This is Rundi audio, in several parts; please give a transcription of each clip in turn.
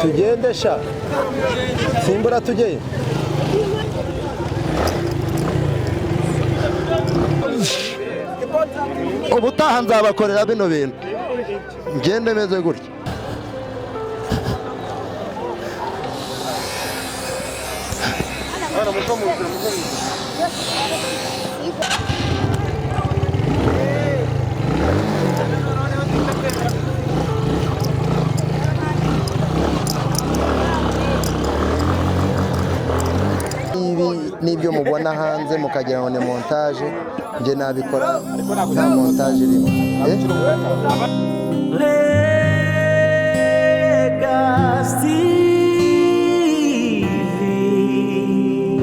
Tugende sha, simbura tujyeyo. Ubutaha nzabakorera bino bintu, ngende meze gutya. Ibi nibyo mubona hanze mukagira ngo ni montage, njye nabikora nta montage irimo. Eh?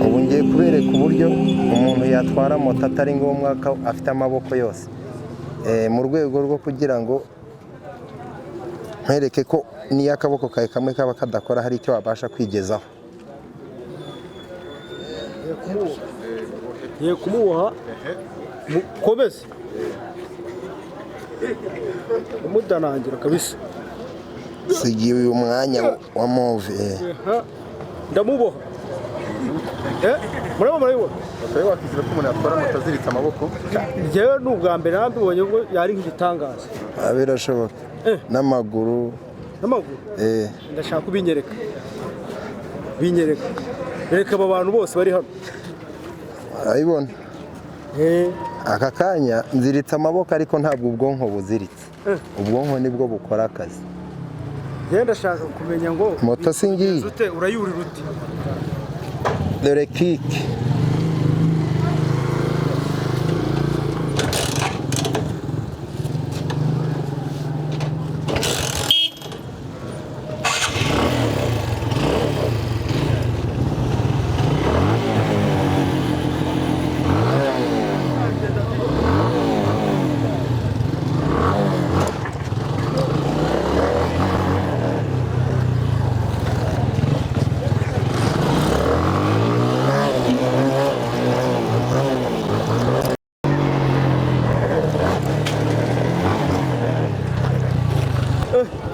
Ubu ngiye kubereka uburyo umuntu yatwara moto atari ngombwa ko afite amaboko yose. Mu rwego rwo kugira ngo nkwereke ko niyo akaboko kawe kamwe kaba kadakora hari icyo wabasha kwigezaho. Ngiye kumuboha mukomeze umudanangira kabisa. Sigiye uyu mwanya wa move. Ndamuboha. Murabona, murabibona. Bakaba wakizera ko umuntu yatwara moto aziritse amaboko? Njyewe ni ubwa mbere nambibonye, ubwo yari nk'igitangaza. Ah, birashoboka n'amaguru. N'amaguru? Eh. Ndashaka kubinyereka, binyereka, reka aba bantu bose bari hano. Urabibona? Eh. Aka kanya nziritse amaboko, ariko ntabwo ubwonko buziritse. Ubwonko nibwo bukora akazi. Njyewe ndashaka kumenya ngo Moto si ngiyi. ute, urayurira ute? Dore kiki.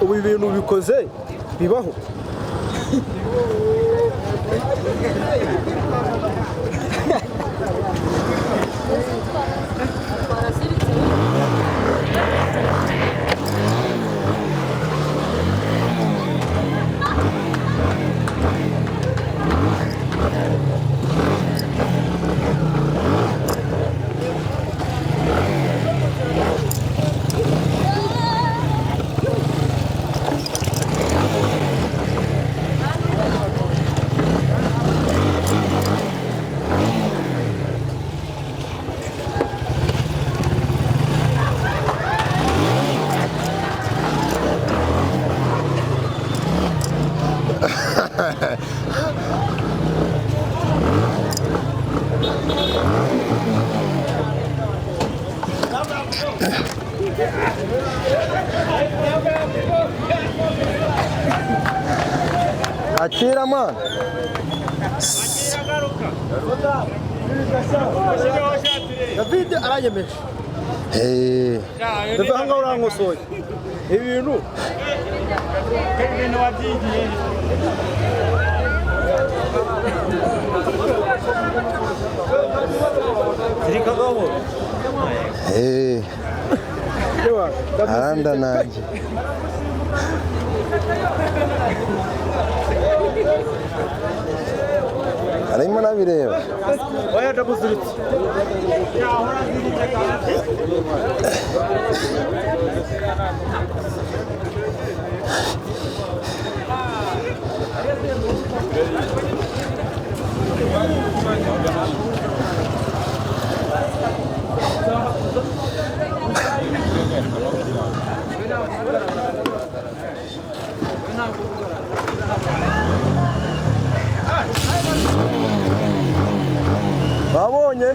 Ubu ibintu bikoze bibaho. Akira mwana. David aranyemeje. Eh, David, aha ngaha urankosoye ibintu. Eh, Yewe, David, arandanange. Arimo nabireba. Oya, ndamuziritse. Babonye?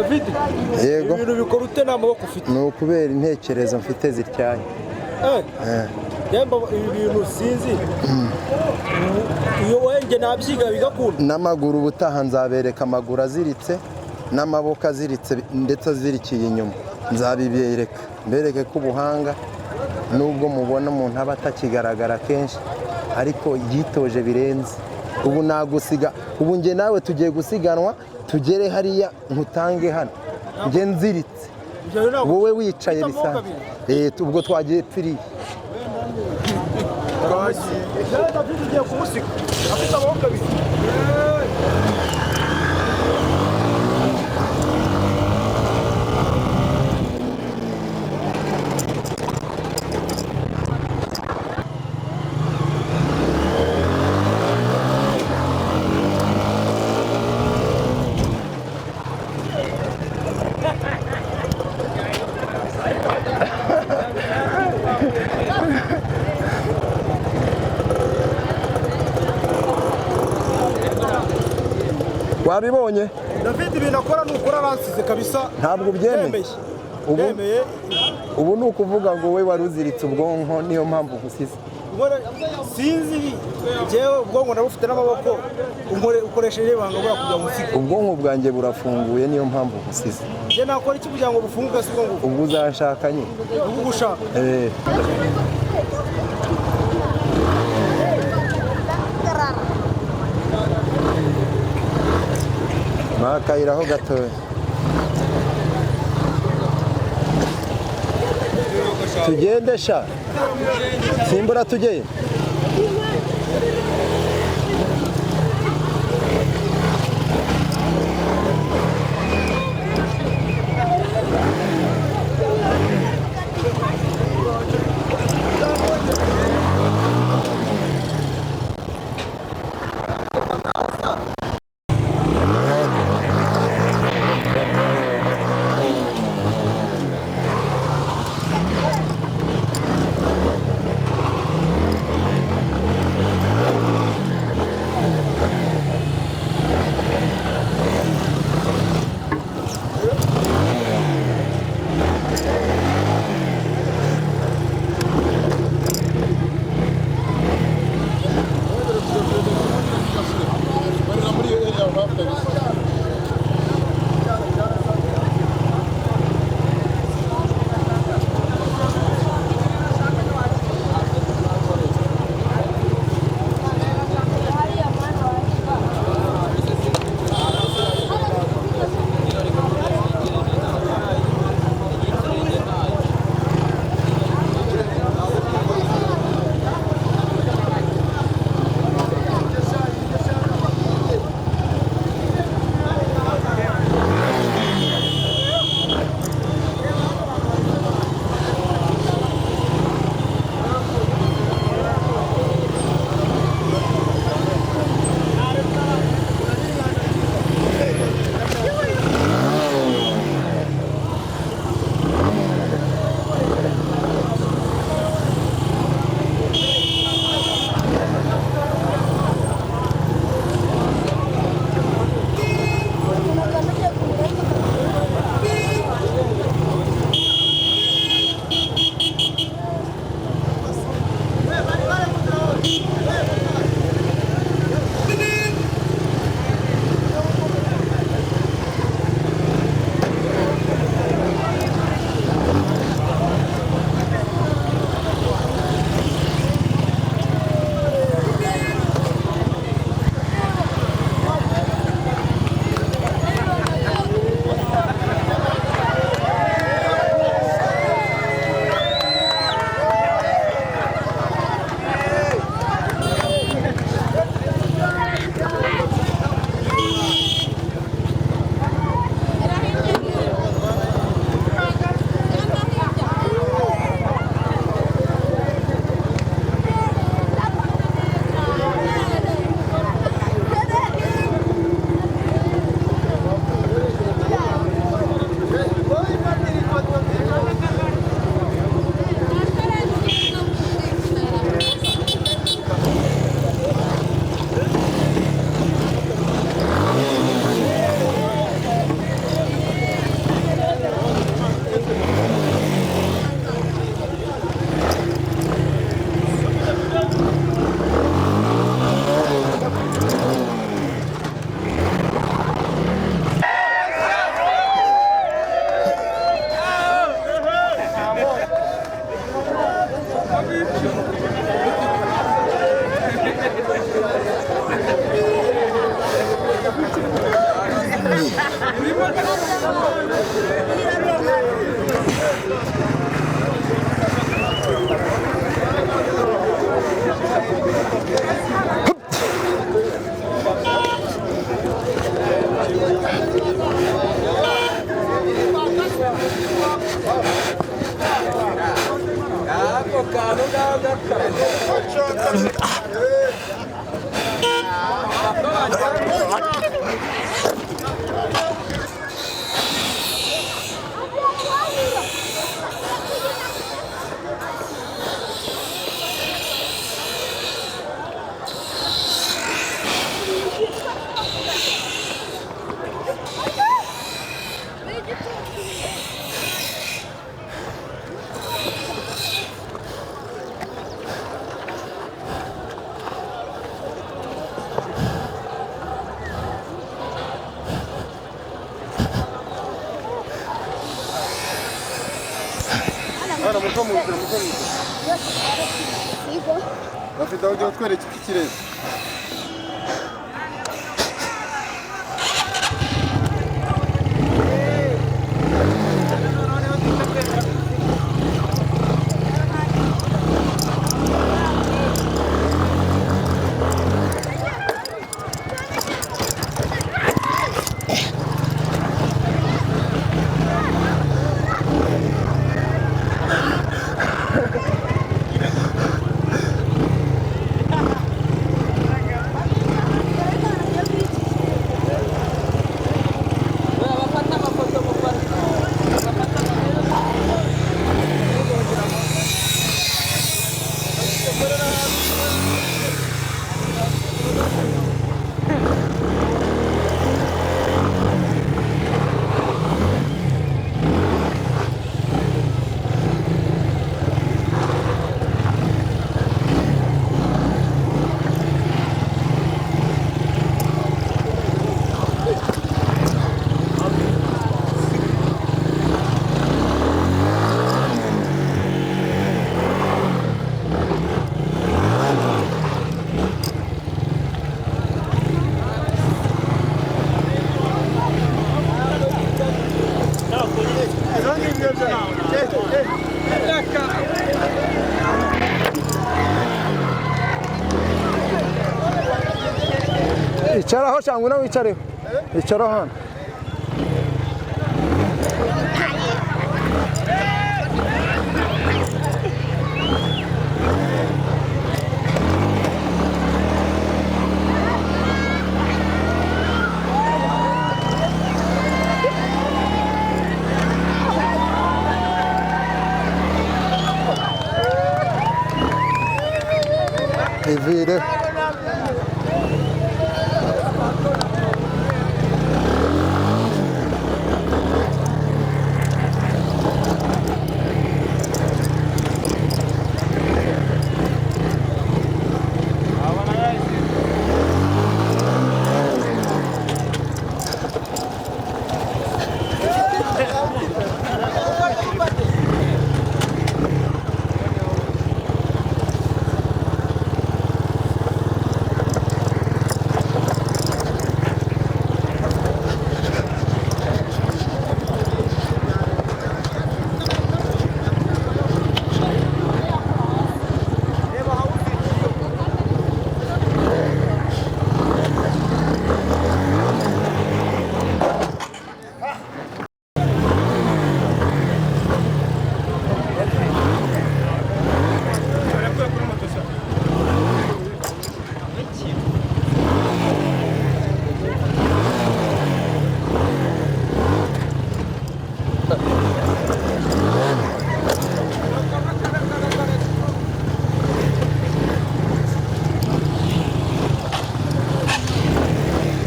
David, Yego. ibintu bikora ute nta maboko ufite? Ni ukubera intekerezo mfite zityaye. Yemba ibi bintu sinzi. Iyo wenge nabyiga bigakunda. N'amaguru ubutaha nzabereka amaguru aziritse n'amaboko aziritse ndetse azirikiye inyuma, nzabibereka mbereke ko ubuhanga nubwo mubona umuntu aba atakigaragara kenshi ariko yitoje birenze. Ubu nagusiga, ubu njye nawe tugiye gusiganwa, tugere hariya nkutange hano njye nziritse, Ibyo rero ntabwo- wowe wicaye Ufite amaboko bisanzwe. abiri. Ubwo twagiye pfiriye. Yewe David ugiye kumusiga afite amaboko abiri. Wabibonye? David ibintu akora ni ukuri aransize kabisa. Ntabwo ubyemeye? Ndemeye. Ubu- Ndemeye. Ubu ni ukuvuga ngo we wari uziritse ubwonko, niyo mpamvu ugusize. Sinzi njyewe ubwonko nabufite n'amaboko, ukoresheje ibanga buriya kugira ngo unsige. Ubwonko bwanjye burafunguye, niyo mpamvu ugusize. Njye nakora iki kugira ngo bufunguke se ubwonko? Ubwo uzanshaka nyine. Ubwo ushaka. Eh. Makayiraho gatoya tugende sha, simbura tujyeyo. Hano muto mu nzira, muto mu nzira. Bafite aho ujya kutwereka iki kirere. Icaraho cyangwa nawe wicareho. Icaraho hano. Ivire.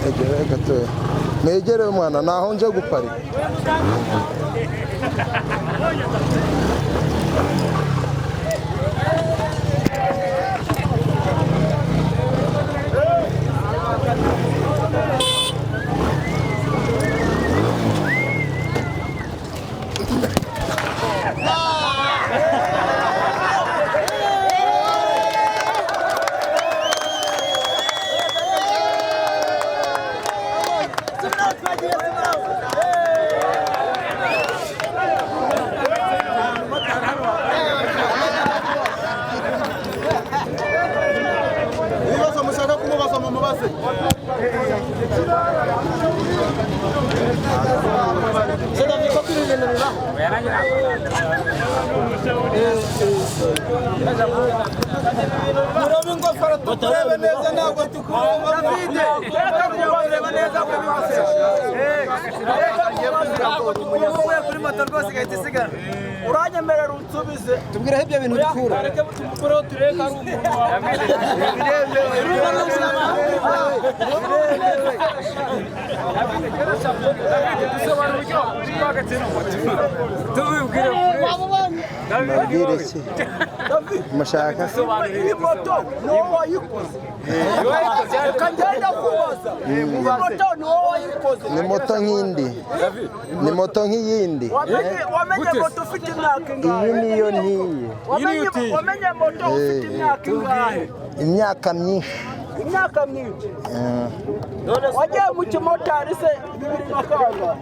Egere gatoya. Mwegere mwana naho nje guparika. Murabe ingofero tukurebe neza, ntabwo tukureba. Reka neza. Uvuye kuri moto rwose igahita isigara, uranyemerera unsubize. Tubwire aho ibyo bintu bikura. Reka tumukoreho turebe ko ari umuntu wawe. Biremewe, biremewe. Dusobanura uburyo twagatsina moto, tubibwire. Mbabwire iki mushaka? Iyi moto ni wowe wayikoze? Reka ngenda kubaza, iyi moto ni wowe wayikoze? Ni moto nk'indi, ni moto nk'iyindi. Wamenye moto ufite imyaka ingahe? Iyi niyo ntiye. Wamenye moto ufite imyaka ingahe? Imyaka myinshi. Imyaka myinshi. Wagiye mu kimotari se 2000 na kangahe?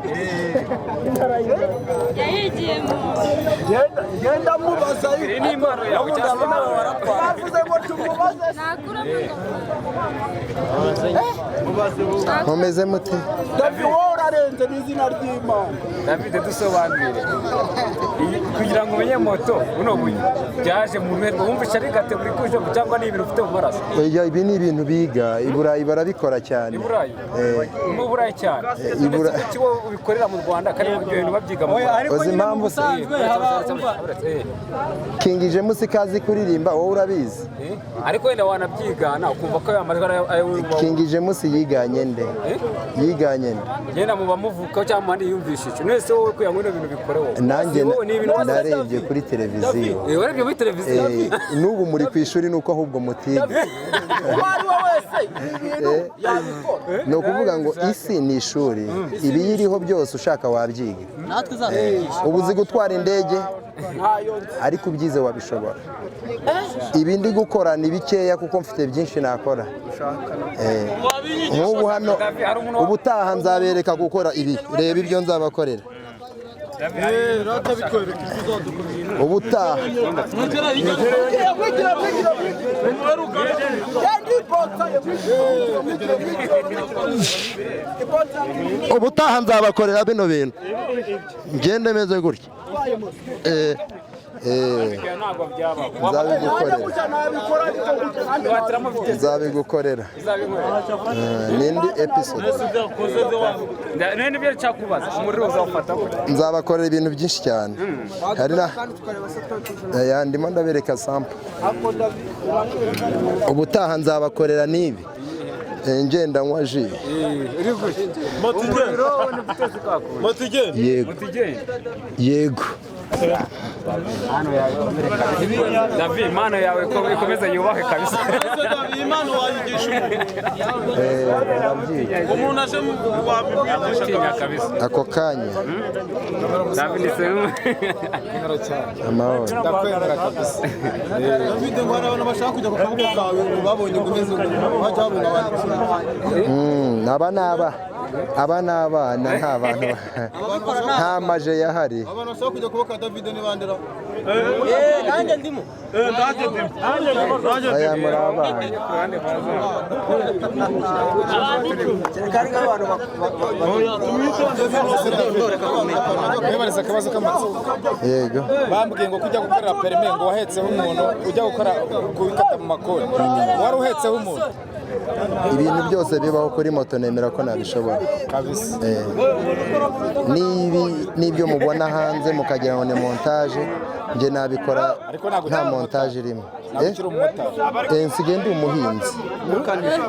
Yayigiyemo. Genda mubaza. Iyi ni impano yawe cyangwa? Bavuze ngo tumubaze. Nakuramo. Mumeze mute? David, wowe urarenze n'izina ry'Imana. David, dusobanurire. Kugira ngo umenye moto buno buryo byaje mu rwego wumvishe ari catégorie kuje cyangwa ni ibintu ufite mu maraso? Oya, ibi ni ibintu biga i Burayi, barabikora cyane. I Burayi? Eh. Mu Burayi cyane? I Ndetse kuki wowe ubikorera mu Rwanda kandi ibyo bintu babyiga mu Rwanda? Uzi impamvu se? King James kazi kuririmba, wowe urabizi? Ariko wenda wanabyigana ukumva ko ayo majwi ari ayo wumva. King James yiganye nde? Yiganye nde? Yenda mu bamuvukaho cyangwa mu bandi yumvishije. None se wowe kugira ngo bino bintu bikore wowe, Nanjye Si wowe, ni ibintu narebye kuri televiziyo. Warebye muri televiziyo? N'ubu muri ku ishuri, nuko ahubwo mutiga. Uwo ari we wese ibi bintu yabikora. Ni ukuvuga ngo isi ni ishuri, ibiyiriho byose ushaka wabyiga. Natwe uzatwigisha. Ubu uzi gutwara indege? Ntayo nzi. Ariko ubyize wabishobora. Ibi ndi gukora ni bikeya kuko mfite byinshi nakora. Nk'ubu hano ubutaha nzabereka gukora ibi. Reba ibyo nzabakorera ubutaha. Mwigira, mwigira, mwigira, mwigira. Genda ibotsa, mwigira, mwigira, mwigira. Ibotsa. Ubutaha nzabakorera bino bintu, ngende meze gutya. Ntabwo byaba. Nzabigukorera. Gutya nabikora, ariko gutya nanjye nabikora. Nzabigukorera. N'indi episode. None nibyo nshaka umuriro uzawufata gute? Nzabakorera ibintu byinshi cyane. Hari na aya ndimo ndabereka sample. Ubutaha nzabakorera n'ibi. Ngenda nywa jus. Uri gutya umuriro ni guteza ukakuye? Yego. Mutigende. Yego. David, impano yawe ko ikomeze yubahwe kabisa. Impano wayigisha umuntu? Ndabyiga. Umuntu aje wabimwigisha? Utinya kabisa. Ako kanya. David ni se. Amahoro. Ndakwemera kabisa, David. Ngo hari abantu bashaka kujya ku kaboko kawe, ngo babonye ngo umeze ngo bajya babona abantu. Aba ni aba, aba ni abana, nta bantu, nta maje yahari. Abantu bashaka kujya kubaka David ni bandera? Nanjye ndimo. Nanjye ndimo, nanjye. Aya muri abana. Kari nk'abantu. Mwibariza akabazo k'amatsiko. Yego. Bambwiye ngo kujya gukorera permis ngo wahetseho umuntu, ujya gukora kubikata mu makoni wari uhetseho umuntu. Ibintu byose bibaho kuri moto, nemera ko nabishobora. Kabisa. N'ibyo mubona hanze mukagira ngo ni montage, njye nabikora. Ariko ntabwo nta ukiri montage irimo. Ntabwo ukiri umumotari? Nsigaye ndi umuhinzi,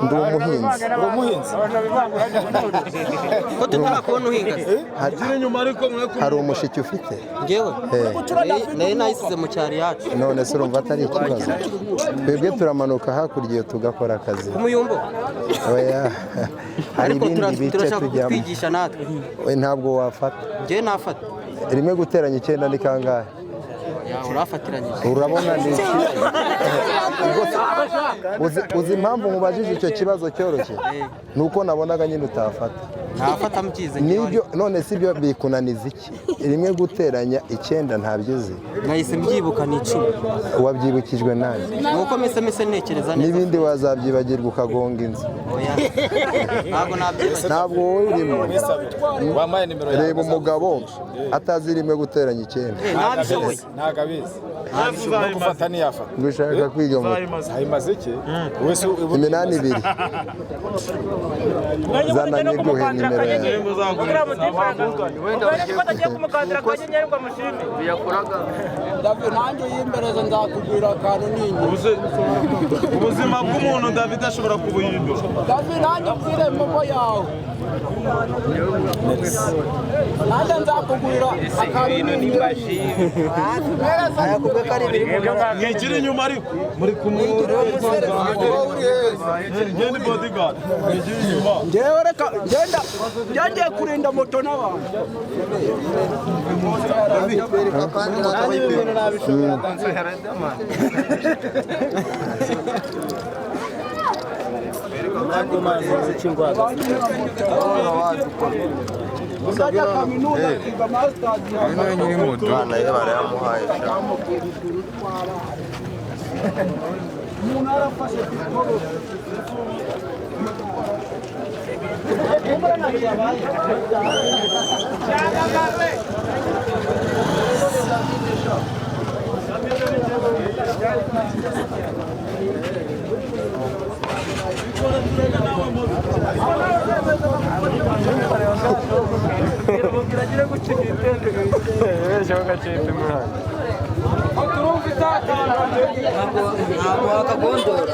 ndi umuhinzi. Uri umuhinzi? Ko tutarakubona uhinga se? Hari umushiki ufite? Ngewe nayo nayisize mu cyaro iyacu. None se urumva atari ikibazo? Twebwe turamanuka hakurya iyo tugakora akazi. Ku muyumbo? Oya, hari Ariko ibindi bice turashaka tujyamo. kutwigisha natwe. We, ntabwo wafata. Ngewe nafata. Rimwe guteranya icyenda ni kangahe? Ya, urafatiranyije. Urabona ni iki? Uzi impamvu nkubajije icyo kibazo cyoroshye? Ni uko nabonaga nyine utafata. Nafata mbyize ngewe. Nibyo. None si byo bikunaniza iki? Rimwe guteranya icyenda ntabyo uzi? Nahise mbyibuka, ni 10. Wabyibukijwe nande? Ni uko mise ntekereza neza. N'ibindi wazabyibagirwa ukagonga inzu. Oya, ntabwo nabyibagirwa. Ntabwo wowe urimo. Wampaye nimero yawe? Reba umugabo atazi rimwe guteranya icyenda. Nabishoboye. Ntabwo abizi. No gufata ntiyafata. Ngo ushaka kwiga moto. Ayimaze iki wese ubu? Iminani ibiri. Zana nyiguhe nimero yawe. David, nanjye uyimbereze nzakugurira akantu n'inyuma. Ubuzima bw'umuntu David ashobora kubuhindura. David, nanjye ubwire momo yawe, nanjye nzakugurira akantu n'inyuma. Mwigire inyuma ariko muri kumwe. Njye ni bodyguard, mwigire inyuma. Njyewe reka ngenda ngiye kurinda moto n'abantu. Uzajya kaminuza akiga masters. Abana ye barayamuhaye sha. Umuntu arafashe diplome. Ntabwo wakagondora.